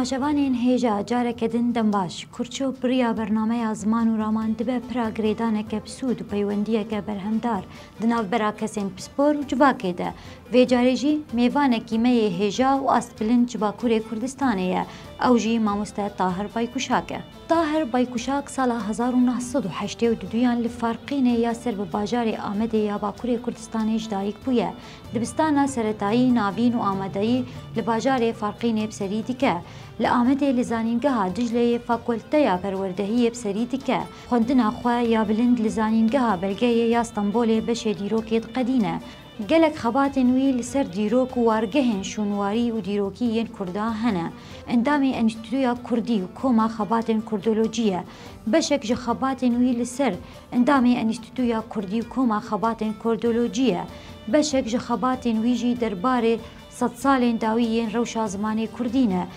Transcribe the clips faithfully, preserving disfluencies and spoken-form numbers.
Çevanên hêja, careke din dem baş. Kurço bi riya bernameya Ziman û Raman dibe pira girêdaneke bi sûd û peywendiyeke berhemdar di navbera kesên pispor û civakê de. Vê carê jî mêvanekî me yê hêja û astbilind ji Bakurê Kurdistanê ye. Ew jî mamoste Tahir Baykuşak e. Tahir Baykuşak sala hezar û neh sed û heştê û duduyan li Farqînê ya ser bi bajarê Amedê ya Bakurê Kurdistanê ji dayik bûye. Dibistana seretayî, navîn û amadeyî li bajarê Farqînê bi serî dike. Li Amedê li Zanîngeha Dicleyê Fakulteya Perwerdehiyê bi serî dike. Xwendina xwe ya bilind li Zanîngeha Belgeyê ya Stenbolê beşê dîrokê diqedîne. Gelek xebatên wî li ser dîrok û wargehên şûnwarî û dîrokî yên Kurda hene. Endamê Enstîtuya Kurdî û Koma Xebatên Kurdolojî ye. Beşek ji xebatên wî li ser endamê Enstîtuya Kurdî û Koma Xebatên Kurdolojî ye. Beşek ji xebatên wî jî derbarê sedsalên dawî yên rewşa zimanê kurdî ne.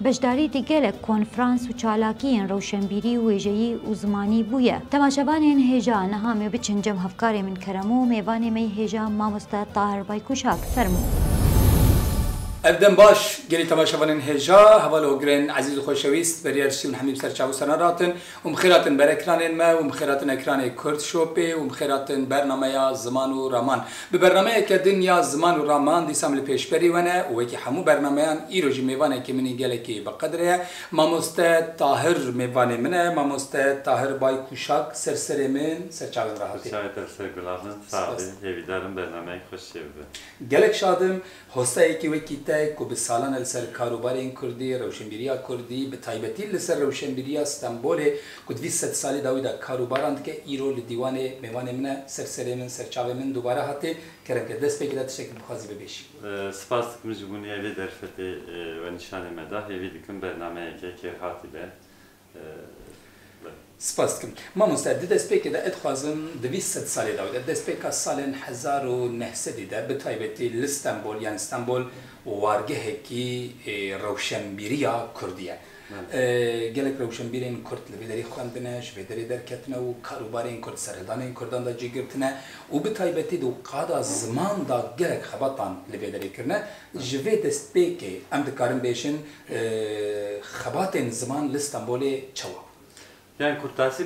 Beşdarî di gelek konferans û çalakiyên rewşenbîrî û wêjeyî û zimanî bûye. Temaşevanên hêja, niha em ê biçin cem hevkarê min Kerem û mêvanê me yê hêja mamoste Tahir Baykuşak. Fermo. Ev dem baş, gelî temaşevanên hêja, heval û hogirên ezîz û xweşewîst, berî her tiştî hûn hemî bi ser çav û sena ratin û bi xêr hatin berekranên me û bi xêr hatin ekranê Kurd Şopê û bi xêr hatin bernameya Ziman û Raman. Bi bernameyeke din ya Ziman û Raman dîsa em li pêşberî we ne û wekî hemû bernameyan îro jî mêvanekî min ê gelekî bi qedrê ye. Mamoste Tahir mêvanê min e. Mamoste Tahir Baykuşak, ser serê min, ser çavên re hatî. Çavê te li ser gula bin. Sağ be. Spas. Hêvîdarim bernameyek xweş çêbibe. Gelek şad im. Hostayekî wekî te ku bi salan e li ser karûbarên kurdî, rewşenbîriya kurdî, bi taybetî li ser rewşenbîriya Stenbolê ku di vî sedsalê dawî de karûbaran dike, îro li dîwanê mêvanê min e, ser serê min, ser çavê min dubare hatê. Kerem ke, destpêkê de tiştekî bixwazî bibêjî. E, spas dikim ji bûnê vê derfetê, e, we nîşanê me da. Hêvî dikim bernameyeke kêrhatî be. E, be. Spas dikim. Mamoste, di destpêkê de ez dixwazim di vî sedsalê dawî de, destpêka salên hezar û neh sedî de, bi taybetî li Stenbol, yanî Stenbol wargehekî, e, rewşenbîriya kurdî ye. Belê. E, gelek rewşenbîrên kurd li vê derê xwendine, ji vê derê derketine û karûbarên kurd, serhildanên kurdan de cî girtine û bi taybetî di qada ziman de gelek xebatan li vê derê kirine. Belê. Ji vê destpêkê em dikarin bêjin, e, xebatên ziman li Stenbolê çawa bûn? Yani kurtasî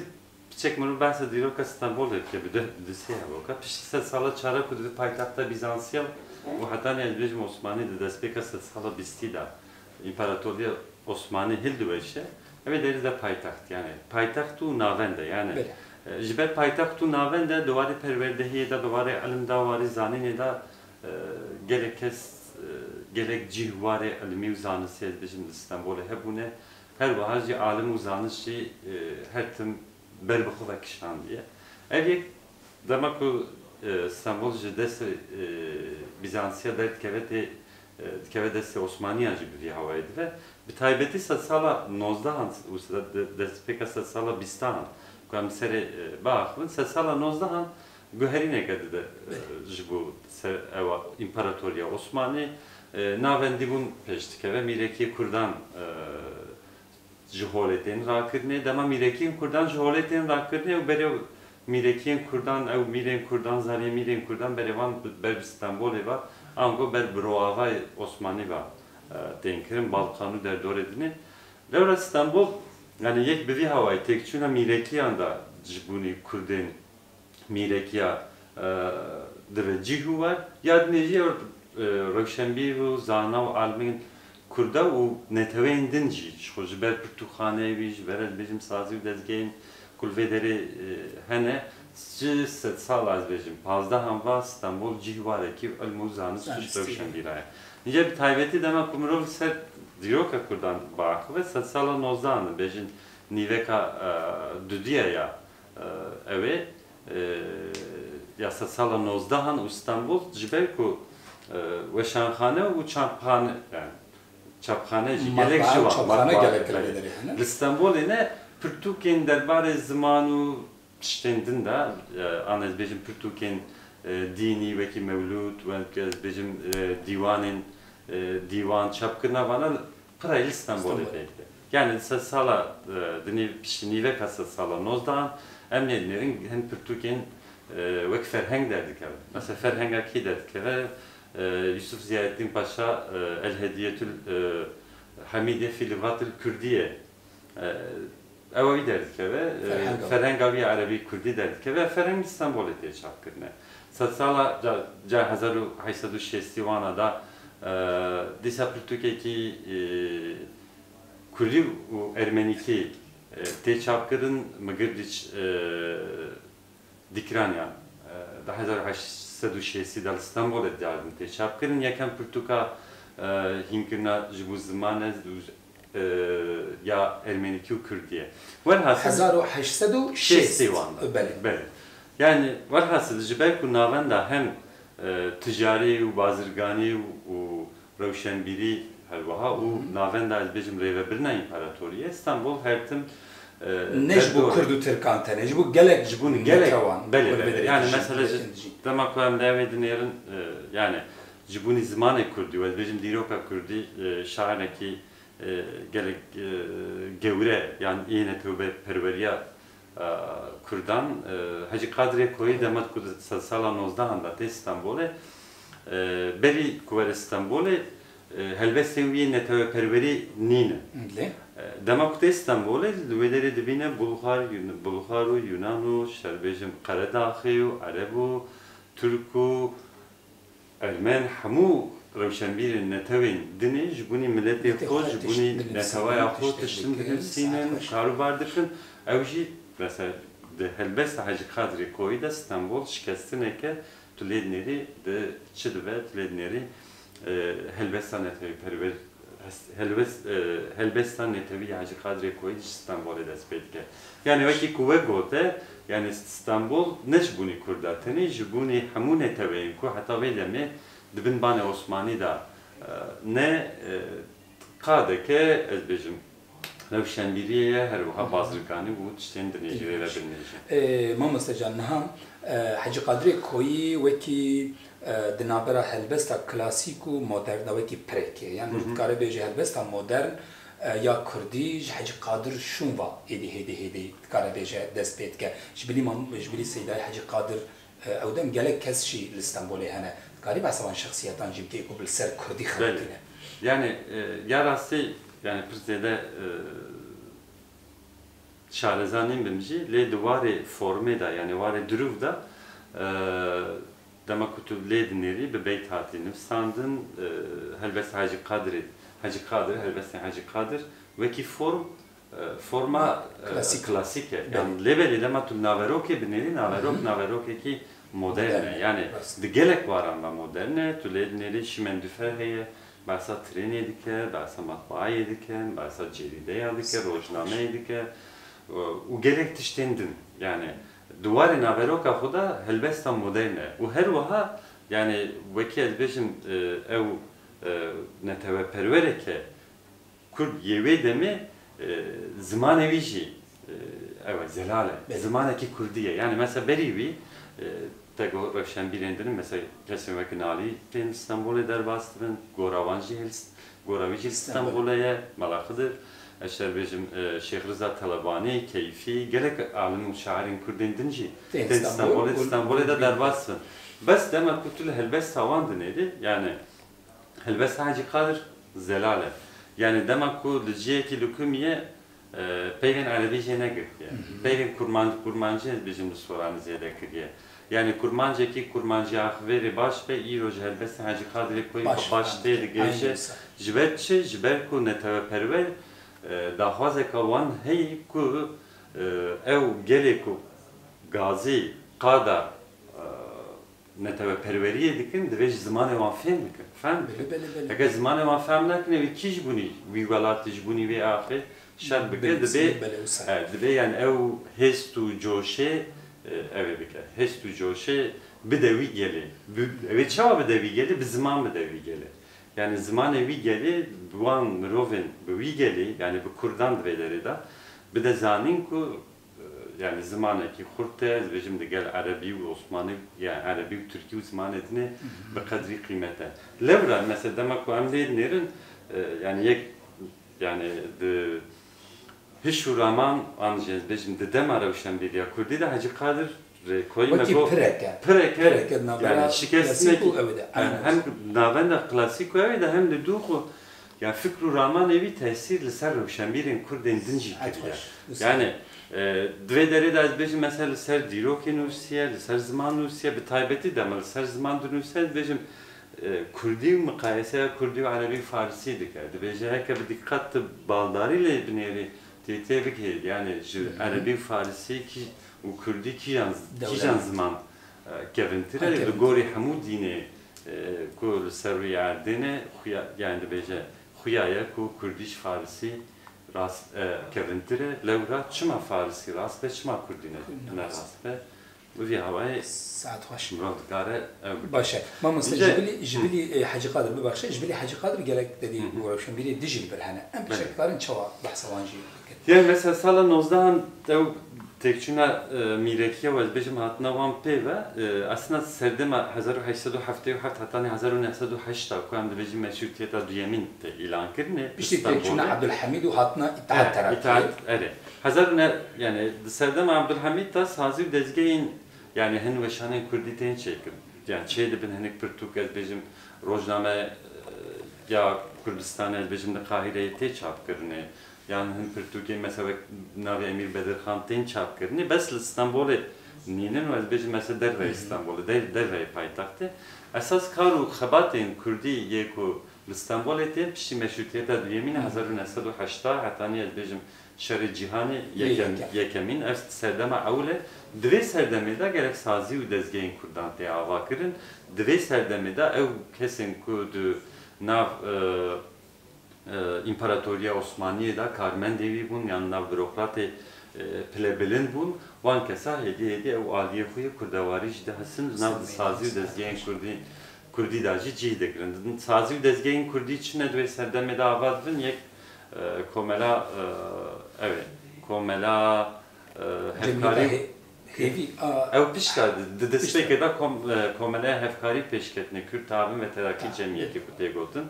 piçek mirov behsa dîroka Stenbolê dike, bi du, bi du sê hevoka. Piştî sedsala çara ku di paytexta Bîzansiya û hetanî ez bêjim Osmanî di destpêka sedsala bîstî de, împaratoriya Osmanî hildiweşe, ev ê derî de paytext, yani paytext û navend e, yani, Belê. E, ji ber paytext û navend e, di warê perwerdehiyê de, di warê ilim de, warê zanînê de, e, gelek kes, e, gelek cih warê ilmî û zanistî, ez bêjim, li Stenbolê hebûne. Her wiha jî alim û zanist jî, e, her tim ber bi xwe ve kişandiye. Ev yek dema ku, e, Stenbol ji destê, e, Bîzansiya derdikeve tê, e, dikeve destê Osmaniyan jî bi vî hawayê dibe. Bi taybetî sedsala nozdehan û sed-, de-, destpêka sedsala bîstahan ku em li serê, e, biaxivin, sedsala nozdehan guherîneke dide, e, ji bo ser ewa împaratoriya Osmanî, e, navendîbûn pêş dikeve, mîrekiyê kurdan, e, ji holê tên rakirinê. Dema mîrekiyên kurdan ji holê tên rakirinê û berê mîrekiyên kurdan, ew mîrên kurdan, zanî mîrên kurdan berê wan bi-, ber bi Stenbolê ve, ango ber bi roavayê Osmanî ve, e, tên kirin, Balkan û derdorê dinê. Lewra Stenbol, yani yek bi vî hawayê têkçûna mîrekiyan de ji bûnî kurdên mîrekiya, e, dibe cih û war. Ya dinê jî ew, e, rewşenbîr û zana û alimên kurda û neteweyên din jî ji xwe, ji ber pirtûkxaneyê wî, ji ber, ez bêjim, sazî û dezgehên ku li vê derê, e, hene, ji sedsala, ez bêjim, pazdehan va Stenbol cih û warekî ilm û zanist û Zanistî. rewşenbîra ye. Nice bi taybetî dema ku mirov li ser dîroka kurdan biaxive, sedsala nozdehan, bêjin nîveka, e, dudiye ya, e, ew ê, e, ya sedsala nozdehan û Stenbol, ji ber ku, e, weşanxane û çapxane, yani çapxane jî gelek Matbaa ji û wan, çapxane matbaa, gelek li belê. Vê derê hene. Li Stenbolê ne pirtûkên derbarê ziman û tiştên din de, e, an ez bêjim pirtûkên, e, dînî wekî mewlûd, wekî ez bêjim, e, dîwanên, e, dîwan, çapkirina vana pirayî li Stenbolê Stenbolê. pêk de. Yani sedsala, e, di nîv-, piştî nîveka sedsala nozdehan, em nêdinêrin hin pirtûkên, e, wek ferheng derdikevin. Mesela ferhenga kî derdikeve? E, Yusuf Ziyaeddin Paşa, e, El Hediyetül, e, Hemîdê fî lixatil Kurdiyê, e, ew wî derdikeve, e, Ferhenga. Ferhenga wî erebî kurdî derdikeve, ferheng li Stenbolê tê çapkirine. Sedsala ca, ca hezar û heşt sed û şêstî wana da, e, dîsa pirtûkekî, e, kurdî û ermenîkî, e, tê çapkirin, Migirdiç, e, Dîkraniyan, e, di hezar û heşt sed û şêstî de li Stenbolê diyardin tê çapkirin. Yekem pirtûka, e, hînkirina ji bo ziman e, e, ya ermenîkî û kurdî ye. Welhasil, Hezar û heşt sed û şêst. Şêstî wan de. Belê. Belê. Yani, welhasil ji ber ku navenda hem, e, ticarî û bazirganî û, û rewşenbîrî her wiha û Hı hı. navenda, ez bêjim, rêvebirina împaratoriyê, Stenbol her tim, e, Ne ji bo derdor e. Kurd û Tirkan tenê, ji bo gelek Ji bo gelek, netewan, belê, belê. Kurbedê Yani, dijî, mesela ji, Kurbetên dijî. Dema ku em lê wê dinêrin, e, yani, ji bo zimanê kurdî, ez bêjim, dîroka kurdî, e, şaîrekî, e, gelek, e, gewre, yani, yê netewperweriya, e, kurdan, e, Hecî Qadirê Koyî dema ku di sedsala nozdehan de tê Stenbolê, e, berî ku were Stenbolê, e, helbestên wî yê neteweperwerî nîne. Lê? E, dema ku tê Stenbolê, li wê derê dibîne Bulxar, Yun-, Bulxar û Yunan û, şer bêjim, Qeredaxî û Ereb û Tirk û Ermen, hemû rewşenbîrên netewên dinê ji bunî miletê Miletê xwe, xwe ji tişt bunî dinivîsînin, netewaya xwe tiştek tiştin dikin, dinivîsînin, saet xwe kar û bar dikin. Ew jî, mesela, di helbesta Hecî Qadirê Koyî de Stenbol şikestineke tu lê dinêrî, di çi dibe, tu lê dinêrî, e, helbesta netewî perwer, hes-, helbest, e, helbesta netewî ya Hecî Qadirê Koyî ji Stenbolê dest pê dike. Yani wekî ku we gote, yani Stenbol ne ji bunî Kurda tenê, ji bunî hemû neteweyên ku heta vê demê di bin banê Osmanî de, e, ne, e, qadeke, ez bêjim, rewşenbîriyê ye, her wiha bazirganî û tiştên dinê jî, rêvebirnê jî. E, mamoste can, niha, e, Hecî Qadirê Koyî wekî, e, di navbera helbesta klasîk û modern de wekî pirek e. Yani Hı hı. dikare bêje helbesta modern, e, ya kurdî ji Hecî Qadir Şûn ve êdî hêdî hêdî dikare bêje dest pê dike. Ji bilî mam-, ji bilî Seydayê Hecî Qadir, e, ew dem gelek kes jî li Stenbolê hene. Dikarî behsa wan şexsiyetan jî bikî ku bi li ser kurdî Belê. xebitîne. Yani, e, ya rastî, yani pir zêde, e, şareza nîn bim jî, lê di warê formê de, yani warê dirûv de, e, dema ku tu lê dinêrî, bi beyt hatî nivîsandin, e, helbest Hecî Qadirê, Hecî Qadir, helbestên Hecî Qadir, wekî form, e, forma, e, Klasîk. klasîk e. Belê. Yani lê belê dema tu naverokê binêrî, naverok, Hı hı. naverokekî modern e. Modern e, Yani rast. di gelek waran ve modern e, tu lê dinêrî şimendîfer heye, behsa trênê dike, behsa matbaayê dike, behsa cerîdeya dike, rojnameyê dike, û gelek tiştên din. Yani di warê naveroka xwe de helbesta modern e. Û her wiha, yani wekî ez bêjim, e, ew, e, neteweperwereke Kurd yê wê demê, e, zimanê wî jî, e, ew e, zelal e. Belê. Zimanekî kurdî ye. Yani mesela berî wî, e, te got rewşenbîrên din, mesela kesên wek Nalî tên Stenbolê derbas dibin, gora wan jî hêl, gora wî jî li Stenbolê ye, Mela Xidir, ez şer bêjim, e, Şêx Riza Telebanî, Keyfî, gelek alim û şairên kurdên din jî Tên tên Stenbol Stenbolê, û Stenbolê de derbas dibin. Bes dema ku tu li helbesta wan dinêrî, yani Helbesta Hecî Qadir zelal e. Yani dema ku li cihekî li ku miye, e, peyvên erebî jê negirtiye. Hı hı. Peyvên kurman-, kurmancî, ez bêjim, li Soranî zêde kiriye. Yani kurmancekî kurmanciya axivêrê baş be, îro ji helbestên Hecî Qadirê Koyî Baş, baş tê digihêje. Aynen. Ji ber çi? Ji ber ku neteweperwer, e, daxwazeka wan heye ku, e, ew gelê ku gazî, qada, e, neteweperweriyê dikin, divê ji zimanê wan fêm bikin, fehm bikin. Belê, belê, belê. Heger zimanê wan fehm nekin, wî kî ji bunî wî welatê, ji bunî wê axê şer bike, Belê, dibê, belê, wisa. e, dibê yani ew hêst û coşê, e, ew ê bike. Hêst û coşê bide wî gelê. Bi, ew ê çawa bide wî gelê? Bi ziman bide wî gelê. Yani zimanê wî gelê bi wan mirovên, bi wî gelê, yani bi kurdan di vê derê de bide zanîn ku Yani zimanekî xurt e, ez bêjim digel erebî û osmanî, yani erebî û tirkî û zimanê dinê Hı hı. bi qedrî qîmet e. Lewra, mesela dema ku em lê dinêrin, e, yani yek, yani di hiş û raman an jî ez bêjim di dema rewşenbîriya kurdî de Hecî Qadir Rêkoyî me Wekî got, pirek e. pirek e, Pirek e, navbera yani şikestinek, klasîk û ew de. yani Aynen. hem navenda klasîk û ew de hem li dû xwe Ya fikr û ramanê wî tesîr li ser rewşenbîrên Kurdên din jî kiriye. Yanî, e, di vê derê de ez bêjim, mesela li ser dîrokê nûsiye, li ser ziman nûsiye, bi taybetî dema li ser ziman dinûse, ez bêjim, e, Kurdî û miqayeseya Kurdî û Erebî û Farisî dike. Dibêje, heke bi dîqet tu baldarî lê binêrî, tê tê bigihê, yanî ji Erebî û Farisî kî-, û Kurdî kîjan, kîjan ziman, e, kevintir e, li gorî hemû dînê, e, ku li ser rûyê erdê ne, xuya-, yanî dibêje, xuya ye ku Kurdî ji Farisî rast, e, kevintir e, lewra çima Farisî rast be, çima Kurdî ne, ne rast be? Bi vî hawayê saet xweş. Mirov dikare ew bike. Baş e. Mamoste, ji bilî, ji bilî, e, Hecî Qadir, bibexşe, ji bilî Hecî Qadir gelek tevî rewşenbîrê dijî li vir hene. Em piçek dikarin çawa behsa wan jî bikin? Yanî mesela sala nozdehan ew têkçûna, e, mîrekiya, ez bêjim, hatina wan pê ve, e, aslında serdema hezar û heşt sed û heftê û heft hetanî hezar û neh sed û heşta ku em dibêjin meşrûtiyeta duyemîn tê îlan kirinê. Piştî têkçûna Ebdulhemîd û hatina Îttihat Terakî. Îttihat, erê. Hezar û neh, yanî di serdema Ebdulhemîd de sazî û dezgehên, yanî hin weşanên Kurdî tên çêkirin. Yanî çêdibin hinek pirtûk, ez bêjim, rojname, e, ya Kurdistanê, ez bêjim, li Qahireyê tê çapkirinê. Yan hin pirtûkên, mesela wek navê Emîr Bedirxan tên çapkirinê. Bes li Stenbolê nînin û ez bêjim, mesela derveyê Stenbolê, der-, derveyê paytextê. Esas kar û xebatên Kurdî yê ku li Stenbolê tên piştî meşrûtiyeta duyemîn e, hezar û neh sed û heşta hetanî, ez bêjim, Şerê Cîhanê yekem, yekemîn, ev serdema ewil e. Di vê serdemê de gelek sazî û dezgehên Kurdan tê avakirin. Di vê serdemê de ew kesên ku di nav, e, e, Împaratoriya Osmaniyê de karmendê wî bûn, yan nav burokratê, e, pilebilind bûn, wan kesa hêdî hêdî ew aliyê xwe yê kurdewarî jî dihesin, nav di sazî û dezgehên Kurdî, Kurdî de jî cih digirin. Sazî û dezgehên Kurdî çi ne di wê serdemê de ava dibin? Yek, e, komela, e, ew ê, komela, e, hevkarî. Hêvî, a, ew pişta di, di destpêkê de kom-, e, komeleya hevkarî pêşketinê, Kürt Taavun ve Terakki Cemiyeti ku tê gotin.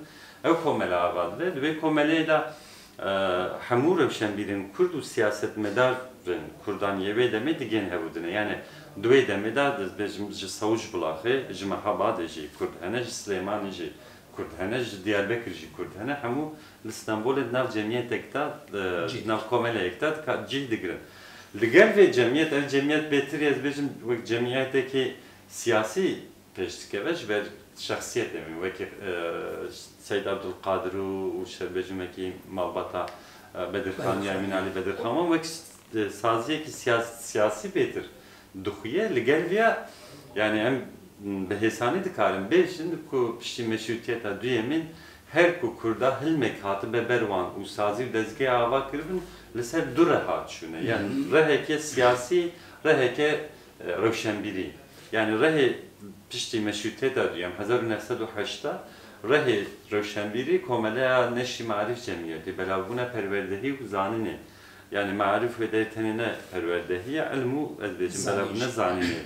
Ew komela ava dibe. Di vê komeleyê de, e, hemû rewşenbîrên Kurd û siyasetmedarên Kurdan yê wê demê digên hevûdine. Yanî di wê demê de, dibêjim, ji Sewcbulaxê, ji Mehabadê jî Kurd hene, ji Silêmanê jî Kurd hene, ji Diyarbekir jî Kurd hene. Hemû li Stenbolê di nav cemiyetek de, e, di nav komeleyek de dika-, cih digirin. Li gel vê cemiyet, ev cemiyet bêtir, ez bêjim, wek cemiyetekî siyasî pêş dikeve, ji ber şexsiyetê min, wekî, e, Seyd Abdulkadir û, û şer bêjim wekî malbata, e, Bedirxan ya Emîn Alî Bedirxan wan, wek, e, saziyekî siyas-, siyasî bêtir dixuye. Li gel viya, yanî em bi hêsanî dikarin bêjin ku piştî meşrûtiyeta duyemîn her ku Kurda hilmek hatibe ber wan û sazî û dezgehê ava kiribin, li ser du reh hat çûne. Yanî reheke siyasî, reheke, e, rewşenbîrî. Yanî rehê piştî meşrûtiyeta duyem, hezar û neh sed û heşta, rehê rewşenbîrî komeleya Neşrî Maarîf Cemiyetê, belavbûna perwerdehî û zaninê. Yanî maarîf wê derê tenê ne perwerdehî ye, ilm û, ez bêjim, belavbûna zanînê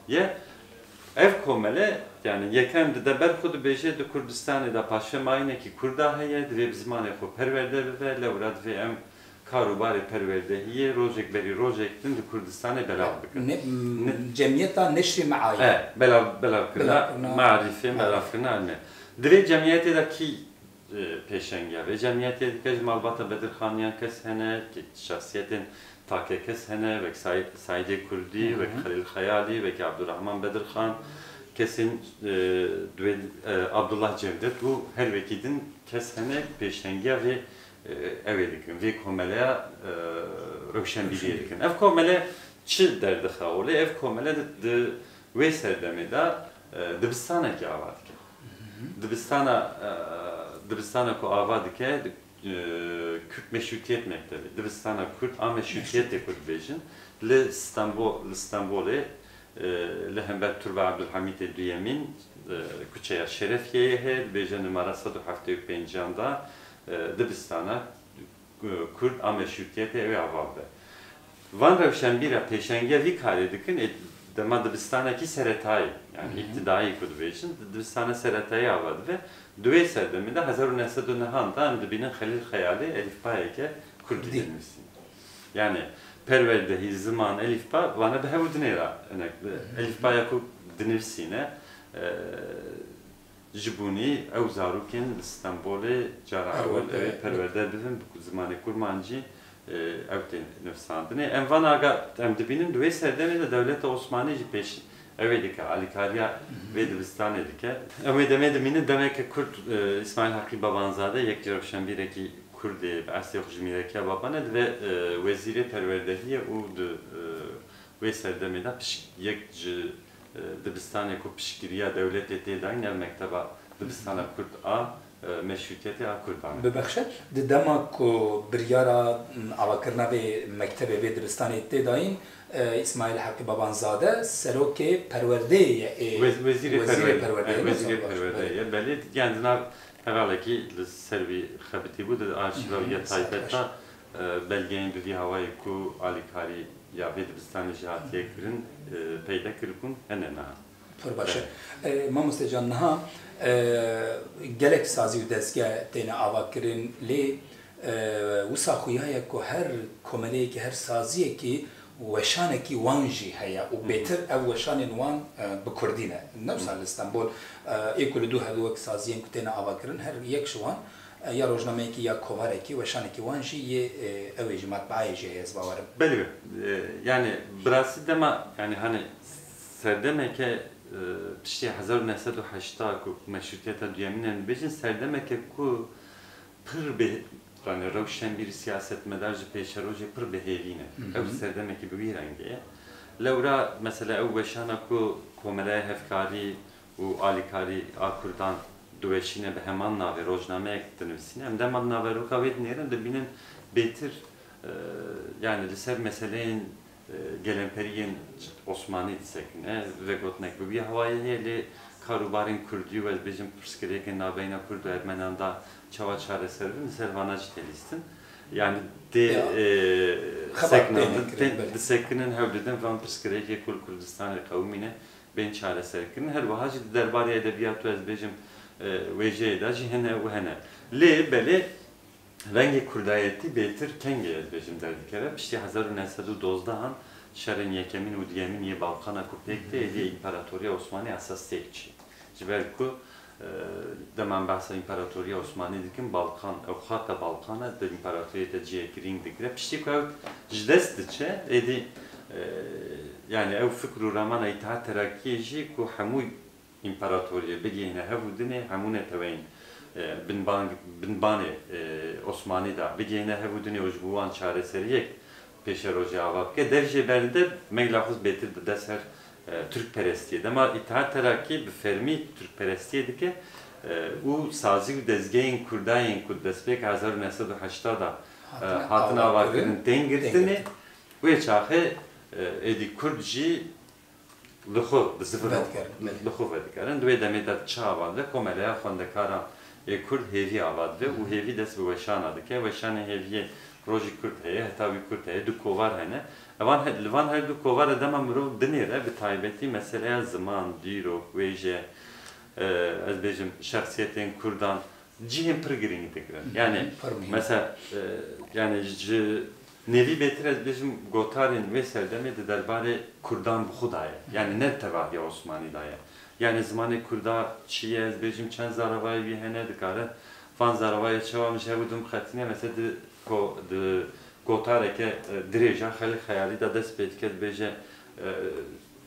ye. Ev komele, yanî yekem dide ber xwe, dibêje di Kurdistanê de paşvemayînekî Kurda heye, divê bi zimanê xwe perwerde bibe, lewra divê em kar û barê perwerdehiyê rojek berî rojek din di Kurdistanê belav bikin. Ne, cemiyeta Neşrî Meayî. E, belav, belavkirina maarîfê, belavkirina ilmê. Di vê cemiyetê de kî, e, pêşengiya vê cemiyetê dike? Ji malbata Bedirxaniyan kes hene, kî şexsiyetên takekes hene, wek Say-, Saîdê Kurdî, wek Xelîl Xeyalî, wek Abdurrahman Bedirxan, kesên, e, di wê, e, Abdullah Cevdet û her wekî din kes hene pêşengiya vê, e, ew ê dikin, vê komeleya, e, rewşenbîriyê dikin. Ev komele çi derdixe holê? Ev komele di, di wê serdemê de, e, dibistanekî ava dike. Dibistana, e, dibistana ku ava dike, di, e, Kürt Meşrutiyet Mektebi, dibistana Kurd a Meşrutiyetê ku dibêjin, li Stenbol, li Stenbolê, e, li hember Turba Abdulhamîtê Duyemîn, e, kuçeya Şerefiyeyê heye, dibêje numara sed û heftê û pêncan da, e, dibistana, e, Kurd a Meşrutiyetê ew ê ava bibe. Van rewşenbîra pêşengiya vî karê dikin, ê dema dibistanekî seretayî, yanî îbtidayî ku dibêjin, di dibistana seretayî ava dibe. Di wê serdemê de hezar û neh sed û nehan de em dibînin Xelîl Xeyalî elîfbayeke Kurdî dinivîsîne. Yanî perwerdehî, ziman, elîfba, vana bi hev û dinê re hinek, elîfbaya ku dinivîsîne, e, Ji bûnî ew zarokên li Stenbolê cara ewil ew ê perwerde bibin bi zimanê kurmancî, e, ew tên nivîsandinê. Em van aga, em dibînin di wê serdemê de dewleta Osmanî jî pêş ew ê dike, alîkariya vê dibistanê dike. Em wê demê dimînin, demeke Kurd, e, Îsmaîl Heqî Babanzade, yek ji rewşenbîrekî Kurd ê bi eslê xwe ji Mîrekiya Baban e, divê, e, wezîrê perwerdehî ye û di, e, wê serdemê de pişk-, yek ji, e, dibistanê ku piştgiriya dewletê tê dayîn, ev mekteba dibistana Kurd a, e, meşrûtiyetê a Kurdan e. Bibexşe, di dema ku biryara, m, avakirina vê mektebê, vê dibistanê tê dayîn, e, Îsmaîl Heqî Babanzade serokê perwerdeyê ye, ê, Wez-, wezîrê wezîrê perwerdeyê, perwerdeyê e, ne? Wezîrê Zor baş, perwerdeyê belê. Ye. Belê, yani di nav hevalekî li ser wî xebitî bû, di arşîva wî ya taybet de, e, belgeyên bi vî hawayê ku alîkarî ya vê dibistanê jî hatiye kirin, e, peyda kiribûn, hene niha. Pir baş e. Belê. E, mamoste can, niha, e, gelek sazî û dezge têne avakirin, lê, e, wisa xuya ye ku her komeleyekî, her saziyekî weşanekî wan jî heye û Hı hı. bêtir ev weşanên wan, e, bi kurdî ne. Ne wisa Hı. li Stenbol, e, ê ku li dû hevdû wek saziyên ku têne avakirin, her yek ji wan, e, ya rojnameyekî ya kovarekî, weşanekî wan jî yê, e, ew ê jî matbaayê jî heye, ez bawer im. Belê be. E, yani bi rastî dema, yani hani serdemeke, e, piştî hezar û neh sed û heşta ku meşrûtiyeta duyemîn em dibêjin, serdemeke ku pir bi, yani rewşenbîr, siyasetmedar ji pêşerojê pir bi hêvî ne. Hı hı. Ew serdemekî bi wî rengê ye. Lewra mesela ew weşana ku Komelaya Hevkarî û Alîkarî a Kurdan diweşîne bi heman navê, rojnameyek dinivîsîne. Em dema naveroka wê dinêrin, dibînin bêtir, e, yani li ser meseleyên, e, gelemperiyên Osmanî disekine. Vegotinek bi wî hawayê heye, lê karûbarên kurdî û ez bêjim pirsgirêkên navbeyna Kurd û Ermenan da çawa çareser bin, li ser vana jî tê lîstin. Yani tê, Ya. e, Xebat seknan, têne kirin, tê, belê. disekinin, hewl didin van pirsgirêkê ku li Kurdistanê qewimîne, bên çareserkirin. Her wiha jî di derbarê edebiyat û ez bêjim, e, wêjeyê de jî hene û hene. Lê belê rengê kurdayetî bêtir kengê ez bêjim derdikeve. Piştî hezar û neh sed û dozdeh an şerên yekemîn û duyemîn yê Balkana ku pêk tê, êdî Împaratoriya Osmanî esas têk çî. Ji ber ku, e, dema em behsa Împaratoriya Osmanî dikin, Balkan, ew xata Balkana di împaratoriyê de cihê girîng digire. Piştî ku ew ji dest diçe, êdî, e, yani ew fikr û ramana Îtihat Terakiyê jî ku hemû împaratoriyê bigihîne hev û dinê hemû neteweyên, e, binban-, binbanê, e, Osmanî de bigihîne hev û dinê û ji bo wan çareseriyek pêşerojê ava bike. Dev jê berdide, meyla xwe bêtir dide ser, e, Tirkperestiyê. Dema Îtihat Terakî bi fermî Tirkperestiyê dike, e, û sazî û dezgehên Kurdayên ku di destpêka hezar û neh sed û heşta de, e, Hatine hatin avakirin, avakirin, tên tên girtinê, girtin. Wê çaxê, e, êdî Kurd jî li xwe bi zivir Vedikerin, belê. li xwe vedikerin. Di wê demê de çi ava dibe? Komeleya Xwendekaran ê Kurd hêvî ava dibe û hêvî dest bi weşana dike. Weşanê hêviyê rojî Kurd heye, heta wî Kurd heye, du kovar hene. Evan he-, li van her du kovara dema mirov binêre, bi taybetî meseleya ziman, dîrok, wêje, e, ez bêjim, şexsiyetên Kurdan, cihên pir girîng digirin. Hı hı, Yani, pir muhîm. mesela, e, yani ji nêvî bêtir ez bêjim gotarên wê serdemê di derbarê Kurdan bi xwe de ye. Yani ne tevahiya Osmanî de ye. Yani zimanê Kurda çi ye, ez bêjim çend zaravayê wî hene, dikare van zaravayê çawa min ji hev û din biqetîne, mesela di ko-, di gotareke, e, dirêja xelk xeyalî de dest pê dike, dibêje, e,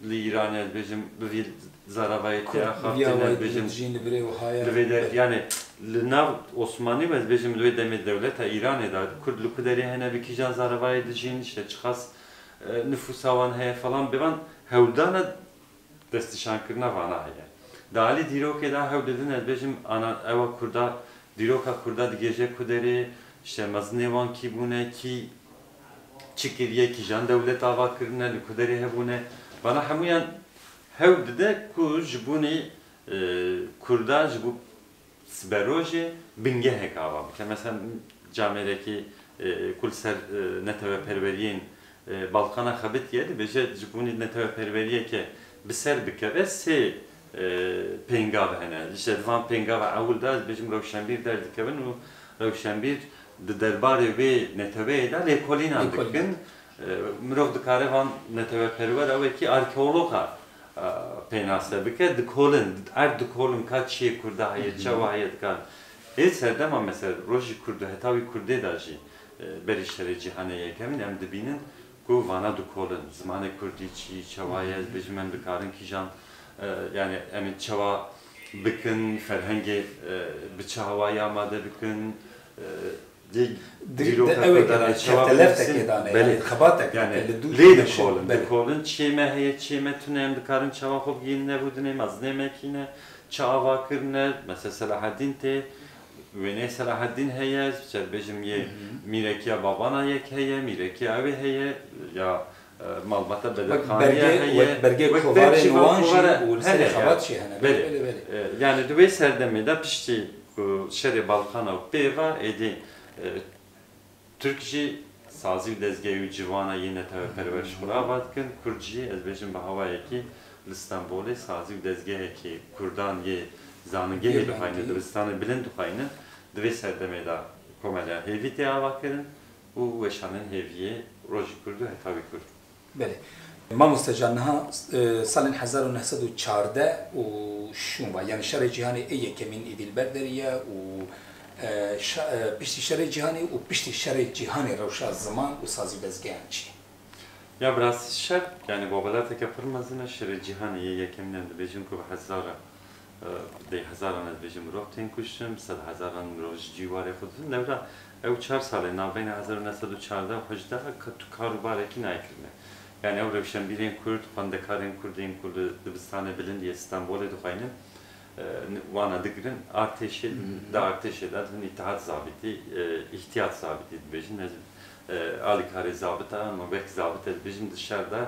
li Îranê, ez bêjim, bi vî zaravayê tê axaftin, ez bêjim, li vê de, yani, li nav Osmanî û ez bêjim, li wê demê dewleta Îranê de, Kurd li ku derê hene, bi kîjan zaravayê dijîn, işte, çiqas, e, nifûsa wan heye falan, bêvan hewldana destnîşankirina vana heye. Di alî dîrokê de hewl didin, ez bêjim, ana, ewa Kurda, dîroka Kurda digêje ku derê, işte, mezinê wan kî bûne, kî çi kiriye, kîjan dewlet ava kirine, li ku derê hebûne. Vana hemûyan hewl dide ku ji bûnê, e, Kurda ji bo siberojê bingehek ava bike. Mesela camêrekî, e, ku li ser, e, neteweperweriyên, e, Balkana xebitiye, dibêje ji bûnê neteweperweriyeke bi ser bikeve sê, e, pêngav hene. Îşte di van pêngava ewil de, ez bêjim, rewşenbîr derdikevin û rewşenbîr di derbarê wê neteweyê de lêkolînan Lêkolînan. dikin. E, mirov dikare van neteweperwer ew wekî arkeologa, e, pênase bike, dikolin, erd dikolin ka çiyê Kurda heye, çawa heye dikarin. Ê serdema mesela rojî Kurdo heta wî Kurdê de jî, e, berî şerê cîhanê yekemîn em dibînin ku vana dikolin. Zimanê Kurdî çi, çawa ye, ez bêjim em dikarin kîjan, e, yani em ê çawa bikin, ferhengê, e, bi çi hawayî amade bikin, e, Di, dîroka ew ê Kurdan ê çawa keftelef binivîsin? Tekê dane, belê. Yani xebatek yani, li dû lê dikolin, belê. Dikolin, çiyê me heye, çiyê me tune, em dikarin çawa xwe bigihînin, ne bûdinê mezinê me kî ne, çi ava kirine, mesela Selahaddîn tê, wêneyê Selahaddîn heye, ser bêjim yê mîrekiya babana yek heye, mîrekiya ew ê heye, ya, e, malbata bedeqaniya heye. Wek belgê, wek belgê kovarên wan jî û li serê xebat jî hene. Belê, belê, belê. E, yani di wê serdemê de piştî ku şerê Balkana û pê ve êdî, e, Tirk jî sazî û dezgehê wî civana yê neteweperwer ji xwe re ava dikin, Kurd jî, ez bêjim bi hawayekî li Stenbolê sazî û dezgehekî Kurdan yê zanîngehê dixwayîne, dibistanê bilind dixwayîne, di vê serdemê de komeleya hêvî tê avakirin û weşanên hêviyê rojî Kurd û heta wî Kurd. Belê. Mamoste can, niha, e, salên hezar û neh sed û çardeh û şûn ve, yani şerê cîhanê ê yekemîn êdî li ber derê ye û, e, şa-, e, piştî şerê cîhanê û piştî şerê cîhanê rewşa ziman û sazî û dezgeyan çi ye? Ya bi rastî şer, yani bawelateke pir mezin e, şerê cîhanê yê yekemîn em dibêjin ku bi hezara Dê hezaran ez bêjim mirov tên kuştin, bi sed hezaran mirov ji cî warê xwe didin. Lewra ew çar salê navbeyna hezar û neh sed û çardeh û hejdeh ka tu kar û barekî nayê kirine. Yani ew rewşenbîrên Kurd, xwendekarên Kurd ên ku li dibistanê bilind yê Stenbolê dixweynin, e, wana digirin artêşê, di artêşê de dibin îtihat zabîtî, e, îhtiyat zabîtî dibêjin. Ez, e, alîkarê zabita, me wek zabite dibêjim di şer de,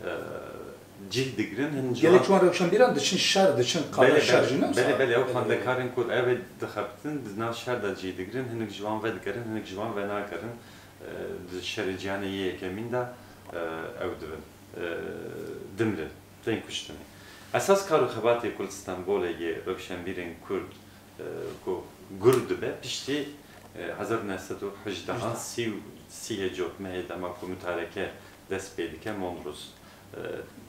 e, cih digirin, hin gelek ji wan rewşenbîran diçin şer, diçin qala şer jî, ne wisa? Belê, belê, ew xwendekarên ku ev ê dixebitin, di nav şer de cih digirin, hinek ji wan vedigerin, hinek ji wan venagerin, e, di şerê cîhanê yê yekemîn de, e, ew dibin, e, dimirin, tên kuştinê. Esas kar û xebatê ku li Stenbolê yê rewşenbîrên Kurd, e, ku gur dibe, piştî, e, hezar û neh sed û hejdeh an, sî û, sî hê cotmehê dema ku mutareke dest pê dike, Mondros, e,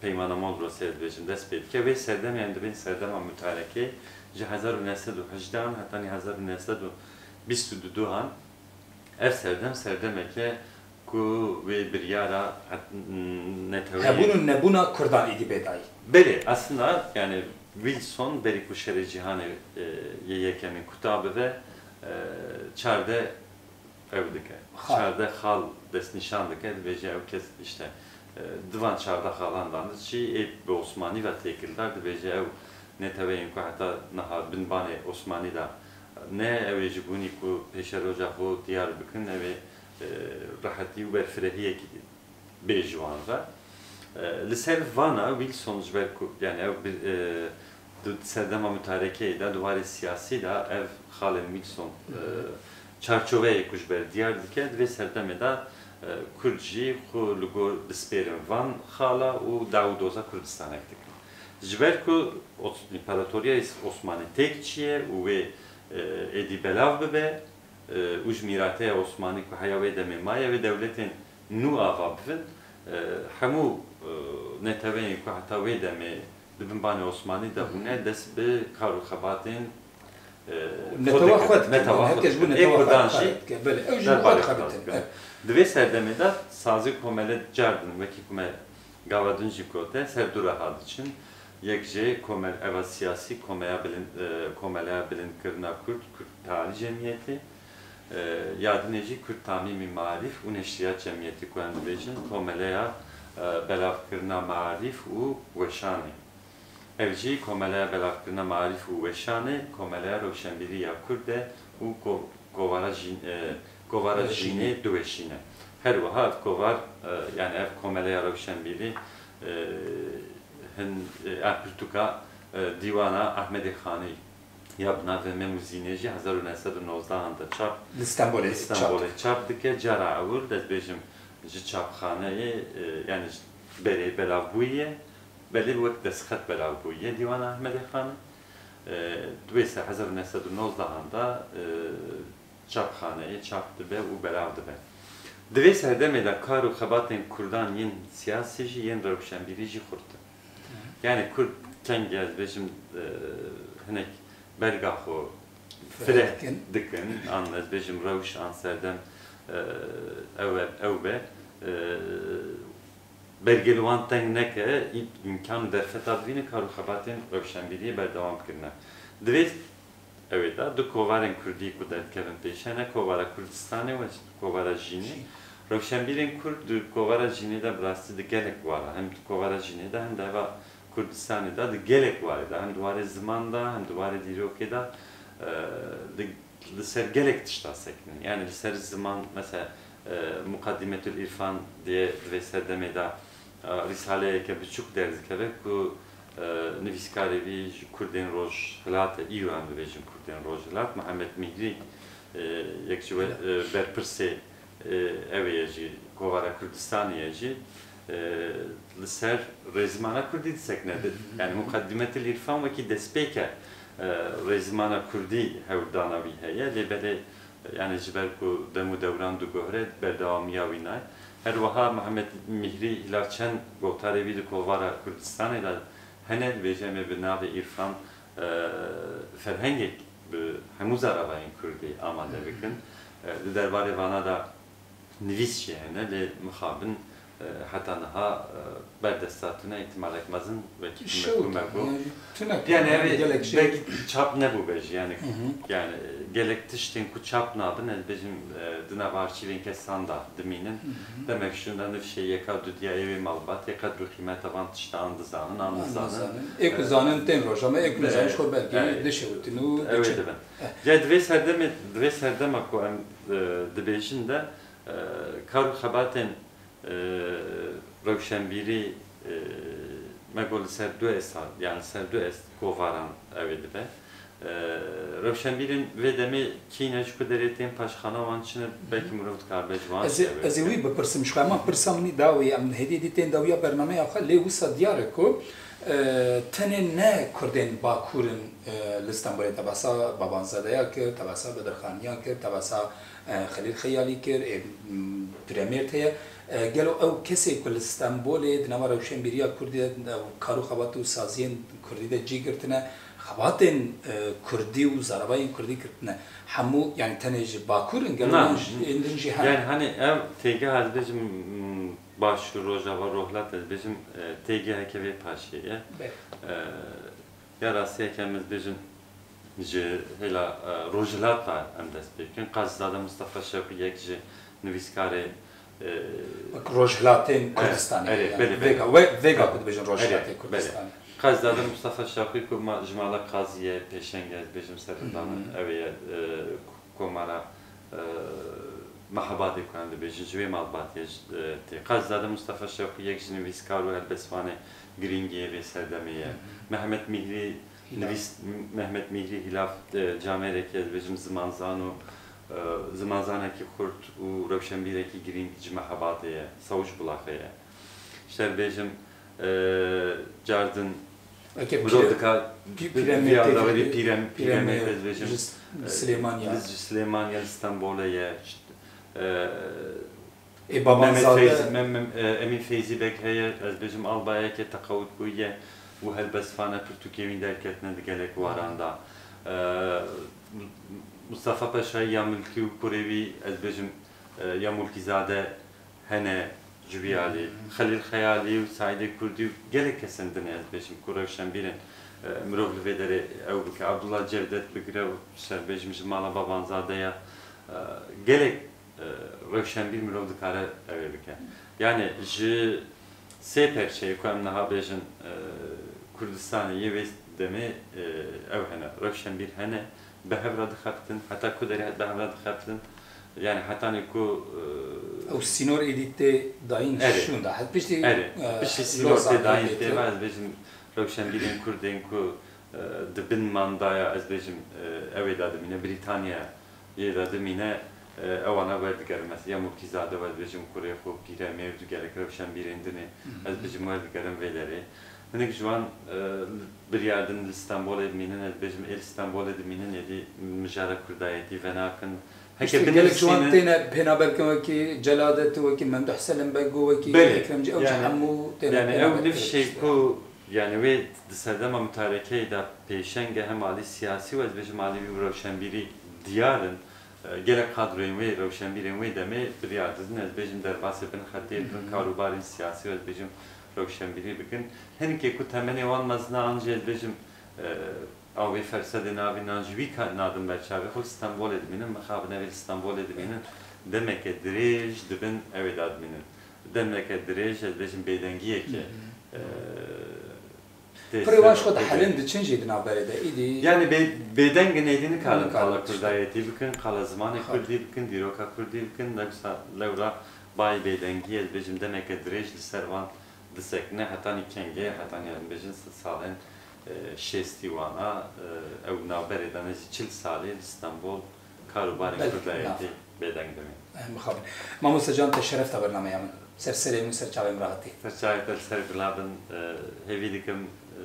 Peymana Mondrosê dibêjin, dest pê dike. Wê serdemê em dibên serdema mutarekê ji hezar û neh sed û hejdeh an hetanî hezar û neh sed û bîst û du an. Ev serdem, serdemeke ku wê biryara het-, neteweyê hebûn û nebûna Kurdan êdî bê dayî. Belê, aslında, yani Wilson berî ku şerê cîhanê, e, yê yekemîn kuta bibe, e, çardeh ew dike. Xal. Çardeh xal destnîşan dike, dibêje ew kes işte, e, di van çardeh xalan de diçî, ê bi Osmanî ve têkildar, dibêje ew neteweyên ku heta niha binbanê Osmanî de ne, ew ê ji bûnî ku pêşeroja xwe diyar bikin, ew ê, e, rehetî û berfirehiyekî bê ji wan re. E, li ser vana Wilson ji ber ku, yani ew bi, e, di serdema mutarekeyê de, di warê siyasî de ev xalên Wilson, e, çarçoveyê ku ji ber diyar dike, di vê serdemê de, e, Kurd jî xwe li gor dispêrin van xala û daw û doza Kurdistanek dikin. Ji ber ku Os-, Împaratoriya Îs-, Osmanî têk çiye û wê, e, êdî belav bibe, e, û ji mîrateya Osmanî ku heya wê demê maye, wê dewletên nû ava bibin, e, hemû, e, neteweyên ku heta wê demê di bin banê Osmanî de bûne, dest bi kar û xebatên, e, netewa xwe dikin, netewa xwe dikin. Ê Kurdan jî derbarê xwe dikin. Belê, ew jî xwe dixebitin. Di vê serdemê de sazî û komele cardin, wekî ku me gava din jî gote, ser du reha diçin. Yek jê komel-, eva siyasî, komeya bilind, e, komeleya bilindkirina Kurd, Kurd Tealî Cemiyetê, e, ya dinê jî Kurd Tamîmî Marîf û Neşriyat Cemiyetê ku em dibêjin komeleya, e, belavkirina marîf û weşanê. Ev jî komeleya belavkirina marîf û weşanê, komeleya rewşenbîrî ya Kurd e û ko-, kovara jîn-, e, kovara jînê diweşîne. Her wiha ev kovar, e, yani ev komeleya rewşenbîrî, e, hin, e, ev pirtûka, e, dîwana Ehmedê Xanî ya bi navê Mem û Zînê jî hezar û neh sed û nozdeh an de çap, li Stenbolê, li Stenbolê çap dike. Cara ewil, ez bêjim, ji çapxaneyê, e, yani ji berê belavbûyî ye. Belê wek destxet belavbûyî ye Dîwana Ehmedê Xanê. E, di wê se-, hezar û neh sed û nozdeh an de, e, çapxaneyê çap dibe û belav dibe. Di vê serdemê de kar û xebatên Kurdan yên siyasî jî, yên rewşenbîrî jî xurt in. Yani Kurd kengê ez bêjim, e, hinek berga xwe fireh dikin, an ez bêjim rewş, an serdem, e, ew e, ew be, e, bergê li wan teng neke, î-, îmkan û derfeta bivîne kar û xebatên rewşenbîriyê berdewam kirine. Divê ew ê de du kovarên kurdî ku derdikevin pêş hene, kovara Kurdistanê û kovara Jînê. Jîn. Rewşenbîrên kurd di kovara Jînê de bi rastî di gelek wara, hem di kovara Jînê de hem de heva Kurdistanê de di gelek warê de, hem di warê ziman de, hem di warê dîrokê de, e, di, li ser gelek tişta sekinin. Yani li ser ziman, mesela, e, Muqaddimetül Îrfan diye di vê serdemê de, e, rîsaleyeke biçûk derdikeve ku, e, nivîskarê vî ji Kurdên Rojhilat e, îro em dibêjin Kurdên Rojhilat, Mihemed Mîhrî, e, yek ji we, e, berpirsê, e, ew ê ye jî, Kovara Kurdistanê ye jî, e, li ser rêzimana kurdî disekine. Di-, yani Muqaddimetül Îrfan wekî destpêk e, e, rêzimana kurdî hewldana wî heye, lê belê, yani ji ber ku dem û dewran diguhere, berdewamiya wî nayê. Her wiha Mihemed Mîhrî hîlav çend gotarê wî di Kovara Kurdistanê de hene, dibêje, em ê bi navê Îrfan, e, ferhengek bi hemû zaravayên kurdî amade bikin. E, di derbarê vana de nivîs jî hene, lê mixabin, e, heta niha, e, berdesta tune, îhtimalek mezin wekî ku me got. Yani, yani, ev ê gelek şey belkî çap nebûbe jî, yani, yani, gelek tiştên ku çap nabin, ez bêjim, e, di nav arşîvên kesan de dimînin. Demek şûnda nifşê yeka dudiya ê wê malbatê qedr û qîmeta van tiştan dizanin, an nizanin. Ê ku zanin tên rojname, ê ku nizanin ji xwe belkî dişewitin û ew ê dibin. Ya di vê serdemê, di vê serdema ku em, e, dibêjin de, e, kar û xebatên, e, rewşenbîrî, e, me got li ser du esta, yani li ser du est kovaran ew ê dibe. E, rewşenbîrên vê demê kî ne, ji ku derê tên, paşxana wan çi ne, belkî mirov dikaribe ji wan Ez ê, jî ew ê ez ê bike. Wî bipirsim ji xwe, hema pirsa min î dawî ye, em hêdî dî tên dawiya bernameyê xwe, lê wisa diyar e ku, e, tenê ne Kurdên Bakur in, e, li Stenbolê, tebasa Babanzadeya kir, tebasa Bedirxaniyan kir, tebasa, e, Xelîl Xeyalî kir, ê, m, Pîremêrd heye. E, gelo ew kesê ku li Stenbolê di nava rewşenbîriya Kurdî de, e, kar û xebat û saziyên Kurdî de cî girtine, xebatên, e, Kurdî û zaravayên Kurdî girtine, hemû, yani tenê ji Bakur in, gelo Na. yan ji, ên din jî hene? Yani hani ev têgeha ez bêjim, m, Başûr, Rojava, Rojhilat ez bêjim, e, têgeheke vê paşê ye. Belê. E, ya rastiyeke em ez bêjim ji hêla, e, Rojhilat da em dest pê bikin. Qazîzade Mustafa Şewqî yek ji nivîskarê, e, Wek Rojhilatên e, Kurdistanê, erê, yani belê, belê. Vêga, we, vêga Erê, ku dibêjin Rojhilatê erê, Kurdistanê. Belê. Qazîzade Mustafa Şewqî ku ma, ji mala Qazî ye, pêşeng e, ez bêjim serhildan Hı hı. ew ê ye, e, komara, e, Mehabadê ku em dibêjin, ji wê malbatê, e, tê. Qazîzade Mustafa Şewqî yek ji nivîskar û helbestvanê girîngî yê vê serdemê ye. Hı hı. Mehmet Mîhrî Hîlaf. nivîs-, Mehmet Mîhrî Hîlaf, e, camêrekî, ez dibêjim zimanzan û, e, zimanzanekî xurt û rewşenbîrekî girîng ji Mehabadê ye, Sawiç Bulaxê ye. Ji te re bêjim, e, cardin Weke mirov pîre-, dika pî-, pîremê vîya tê-, dawerî pîrem-, pîremê pîremê ez bêjim, ji S-, e, Silêmaniya. Ji Silêmaniya, li Stenbolê ye. Ji, e, Ê, Mehmet Babanzade. Feyzî, Mem-, Mem-, e, Emîn Feyzî Beg heye, ez bêjim albayeke teqewit bûye û helbestvan e, pirtûkê wî derketine di gelek waran de. E, Mustafa Paşayî Yamulkî û kurê wî, ez bêjim, e, Yamulkîzade, hene ji vî alî. Xelîl Xeyalî û Saîdê Kurdî û gelek kesên din, ez bêjim, ku rewşenbîr in, e, mirov li vê derê ew bike. Abdullah Cevdet bigire û ser bêjim ji mala Babanzadeya, e, gelek, e, rewşenbîr mirov dikare ew ê bike. Yani ji sê perçeyê ku em niha bêjin, e, Kurdistanê yê wê demê, e, ew hene, rewşenbîr hene, bi hev re dixebitin, heta ku derê bi hev re dixebitin, yani hetanî ku, e, Ew sînor êdî tê dayîn Erê. şûnda. Piştî, Erê. e, Piştî sînor tê dayîn tê ve, ez bêjim, rewşenbîrên Kurd ên ku, e, di bin mandaya, ez bêjim, e, ew ê de dimîne, Brîtanya yê de dimîne, e, ewana werdigerin. Mesela ya Mulkîzade we, ez bêjim, kurê xwe, Pîremêrd û gelek rewşenbîrên din ê, Hı hı. ez bêjim, werdigerin vê derê. Hinek ji wan, e, biryar din li Stenbolê dimînin, ez bêjim, ê li Stenbolê dimînin, êdî mijara kurdayetî venakin. Heke Piştî gelek ji wan binivîsînin. têne pênaberkin, wekî Celadet, wekî Memduh Selim Beg û wekî Belê. Ekrem Cî-, ew jî Yani, hemû têne yani ew pênaberkin. nifşê ku Yani wê di serdema mutarekeyê de pêşeng e, hem alî siyasî û ez bêjim alî wî rewşenbîrî diyar in. E, gelek kadroyên wê, rewşenbîrên wê demê biryar didin, ez bêjim derbasê bin xetê, bin karûbarên siyasî û ez bêjim rewşenbîrî bikin. Hinekê ku temenê wan mezin e, an jî ez bêjim, e, ew wê fersedê navînan ji wî ka-, nadin ber çavê xwe, li Stenbolê dimînin, mixabin ev ê li Stenbolê dimînin, demeke dirêj dibin ew ê de dimînin. Demeke dirêj, ez bêjim bêdengiyeke, e, tê Pirê wan ser ji xwe dihelin, dibê. Diçin jî di navberê de. Îdî Yani bê-, bêdeng in, êdî nikarin Nikarin qala tişt. Kurdayetî bikin, qala zimanê Xwe. Kurdî bikin, dîroka Kurdî bikin, lewsa lewra bayê bêdengiyê, ez bêjim demeke dirêj li ser wan disekine, hetanî kengê, hetanî em bêjin sed salên, e, şêstî wana, e, ew navberê de nêzî çil salê li Stenbol kar û barên Belkî, Kurdayetî na. Bêdeng dimîn. Eh, mixabin. Mamoste Can, te şeref da bernameya min. Ser serê min, ser çavê min re hatî. Ser çavê te li ser bila bin, e, hêvî dikim, e,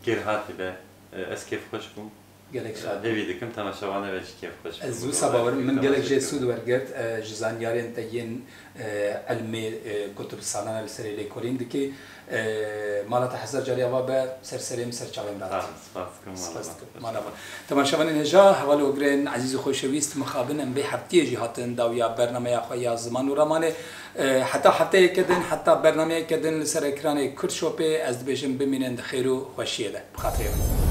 kêrhatî be, e, ez kêfxweş bûm. Gelek şad bûm. Hêvî dikim temaşevanê ve jî kêfxweş bûn. Ez wisa bawer im, min gelek jê sûd wergirt, e, ji zanyarên te yên, e, ilmê, e, ku tu bi salan e li serê lêkolîn dikî. E, mala te hezar carî ava be, ser serê min, ser çavê min re. Spas, spas dikim, Spas mala dikim. Mala me. Temaşevanên hêja, heval û ogirên ezîz û xoşewîst, mixabin em vê heftiyê jî hatin dawiya bernameya xwe ya ziman û ramanê. E, heta hefteyeke din, heta bernameyeke din li ser ekranê Kurd Shopê, ez dibêjim bimînin di xêr û xweşiyê de. Bi xatirê we.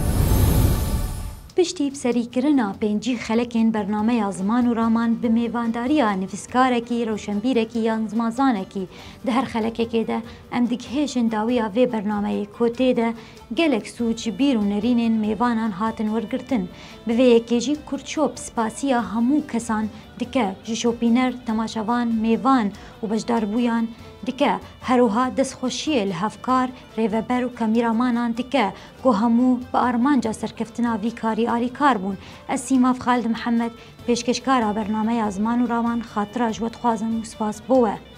Piştî bi serîkirina pêncî xelekên bernameya Ziman û Raman bi mêvandariya nivîskarekî, rewşenbîrekî yan zimanzanekî, di her xelekekê de em digihêjin dawiya vê bernameyê ku tê de gelek sûc, bîr û nerînên mêvanan hatin wergirtin. Bi vê yekê jî Kurd Shop spasiya hemû kesan dike, ji şopîner, temaşevan, mêvan û beşdarbûyan dike. Her wiha destxweşiyê li hevkar, rêveber û kamîramanan dike ku hemû bi armanca serkeftina vî karî alîkar bûn. Ez Sîmav Xalid Mihemed, pêşkêşkara bernameya Ziman û Raman, xatira ji we dixwazim û spas bo we.